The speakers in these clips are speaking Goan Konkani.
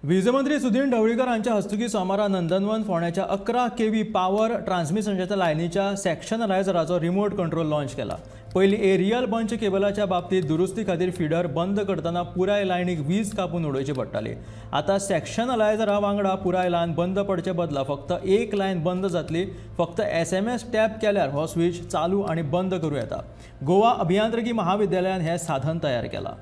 वीज मंत्री सुदिन ढवळीकर हांच्या हस्तुकीं सोमारा नंदनवन फोंड्याच्या 11 केव्ही पावर ट्रान्समिशनाच्या लायनीच्या सेक्शनलायझराचो रिमोट कंट्रोल लॉन्च केला. पयलीं एरियल बंच केबलाच्या बाबतींत दुरुस्ती खातीर फिडर बंद करतना पुराय लायनीक वीज कापून उडोवची पडटाली. आतां सेक्शनलायझरा वांगडा पुराय लायन बंद पडचे बदला फक्त एक लायन बंद जातली. फक्त एसएमएस टॅप केल्यार हो स्विच चालू आनी बंद करूं येता. गोवा अभियांत्रिकी महाविद्यालयान हें साधन तयार केलां.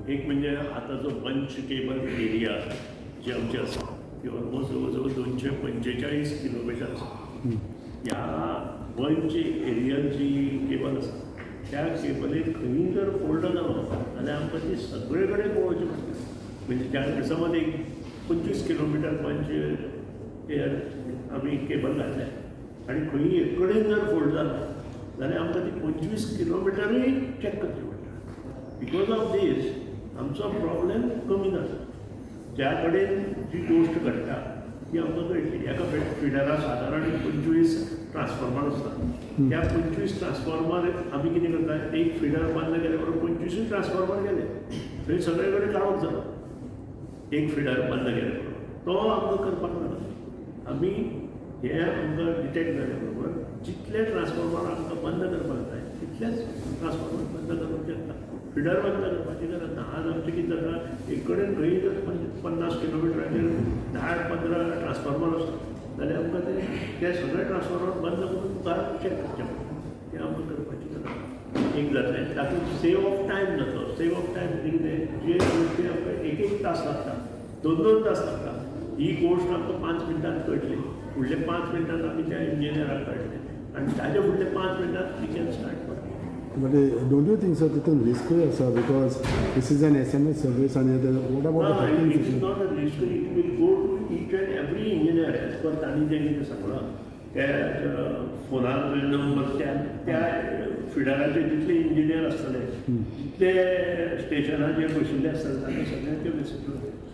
एक म्हणजे आता जो बंच केबल एरिया जी आमची आसा, ती ऑलमोस्ट जवळ जवळ 245 किलोमिटर आसा. ह्या बंच एरियान जी केबल आसा, त्या केबलीन खंयी जर फोल्ड जालो जाल्यार आमकां ती सगळे कडेन पळोवची पडटा. म्हणजे ज्या समज एक 25 किलोमिटर बंच एयर आमी केबल घातल्या आनी खंयी एक कडेन जर फोल्ड जालो जाल्यार आमकां ती 25 किलोमिटरूय चॅक करची पडटा. Because of these आमचो प्रॉब्लेम कमी जाता. ज्या कडेन जी गोश्ट घडटा ती आमकां कळटली. एका फिडरा सादारण 25 ट्रान्सफॉर्मर आसता. त्या 25 ट्रान्सफॉर्मर आमी कितें करता, एक फिडर बंद केले बरोबर 25ूय ट्रान्सफॉर्मर गेले. थंय सगळे कडेन काळोख जालो एक फिडर बंद केले बरोबर. तो आमकां करपाक नाका. आमी हे आमकां डिटेक्ट जाल्या बरोबर जितले ट्रान्सफॉर्मर आमकां बंद करपाक जाय, तितलेच ट्रान्सफॉर्मर बंद करूंक शकता. फिडर बंद करपाची गरज ना. आज आमचें कितें जाता, एक कडेन खंय जर 50 किलोमिटराचेर 10-15 ट्रान्सफॉर्मर आसता जाल्यार आमकां ते ते सगळे ट्रान्सफॉर्मर बंद करून मुखार चॅक करचें पडटा. तें आमकां करपाची गरज ना. एक जातलें तातूंत सेव ऑफ टायम जातलो. सेव ऑफ टायम म्हणजे कितें, जे गोश्टी आमकां एक एक तास लागता, दोन दोन तास लागता, ही गोश्ट आमकां 5 मिनटांत कळटली. फुडल्या 5 मिनटान आमी त्या इंजिनियराक कळटलें आनी ताजे फुडल्या 5 मिनटान we can start working. But don't you think, sir, तितून रिस्कूय आसा, because this is an SMS service आनी what about the hacking? It is not a risk. It will go to each and every engineer as per तांणी जें कितें सांगलां. त्या फोनार नंबर, त्या त्या फिडराचे जितले इंजिनियर आसतले, जितले स्टेशनाचेर बशिल्ले आसतले, तांकां सगळ्यांचे मेसेज.